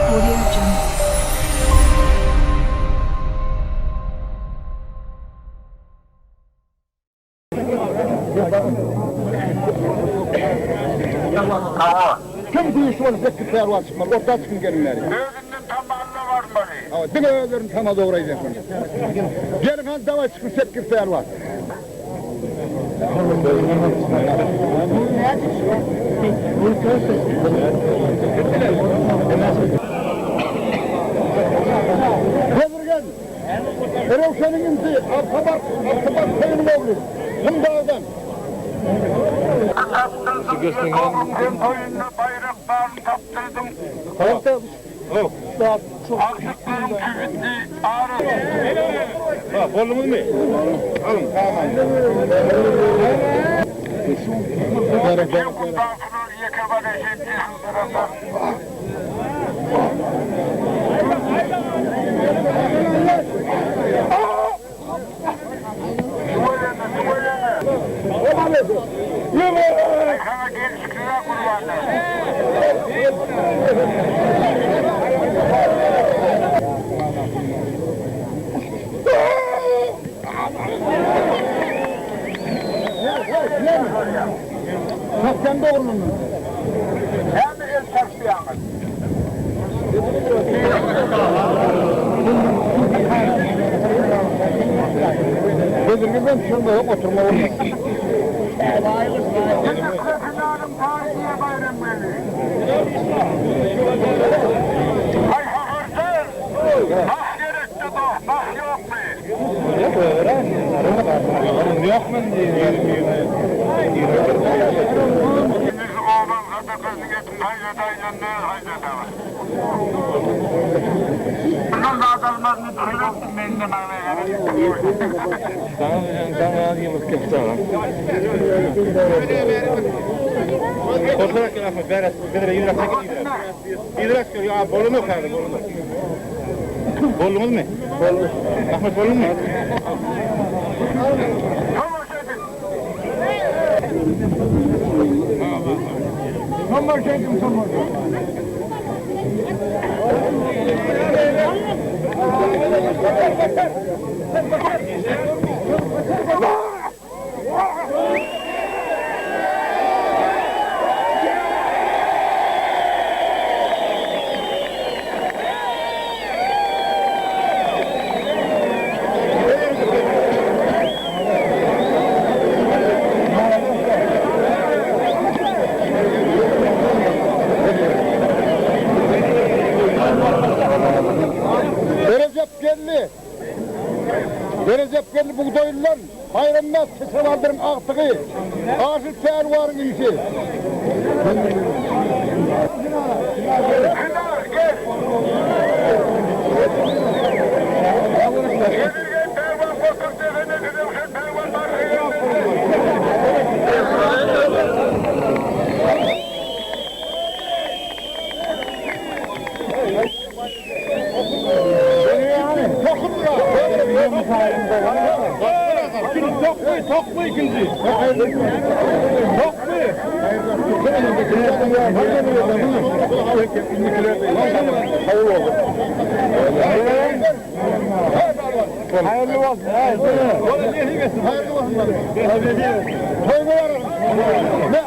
Audio Jungle. Kim güýçli bolsa sekgiz pälwan çykmaly, orta çykyň geliň bäri. Özünden tamanyna barmaly. Hawa, diňe özlerini tama dogry aýdýan şony. Geliň hany dawaý çykyň sekgiz pälwan. Bezirgen, Röwşeniň inisi, Altabar, Altabar toýunyň ogly, Gumdagdan. Tapdyrdyň, ýeke sen toýunda baýrak baryny tapdyrdyň. Agtyklaryň jübütli ara. Bolduňyzmy? Alyň. Bütin gumdakylar ýeke bala şeýtdi hyldyrasan. Tüweleme, tüweleme. Aý saňa gelşiksiz-ä Gurbanlar. Çakgan dogrulyny. Näme el çarpýaňyz? Bezirgen düşürmesek oturma bolmaz. Indi köpünalyň taýy diýe Baýram geldi. Haý habardan! Nah gerekdi dost, nah ýokmy? Indi obaň sadakasyny getir haýdada aýlandy, haýdada. Bundan zat almazmy düşünipdim mende maňa gerek. Bolduňyzmy? Ahmet bolduňmy? Tomaşa edin. Tomaşa edin, tomaşa. Erejep geldi. Erejep geldi bugdaýlydan Baýrammät Keçebaldyryň agtygy, Aşyr pälwanyň inisi. Hünar, gel! Bezirgen pälwan gotur degene Röwşen pälwan barha gelmedi. Tokmy, tokmy ikinji. Tokmy. Haýyrly bolsun. Haýyrly bolsun. Toýuňa bararyn. Ne?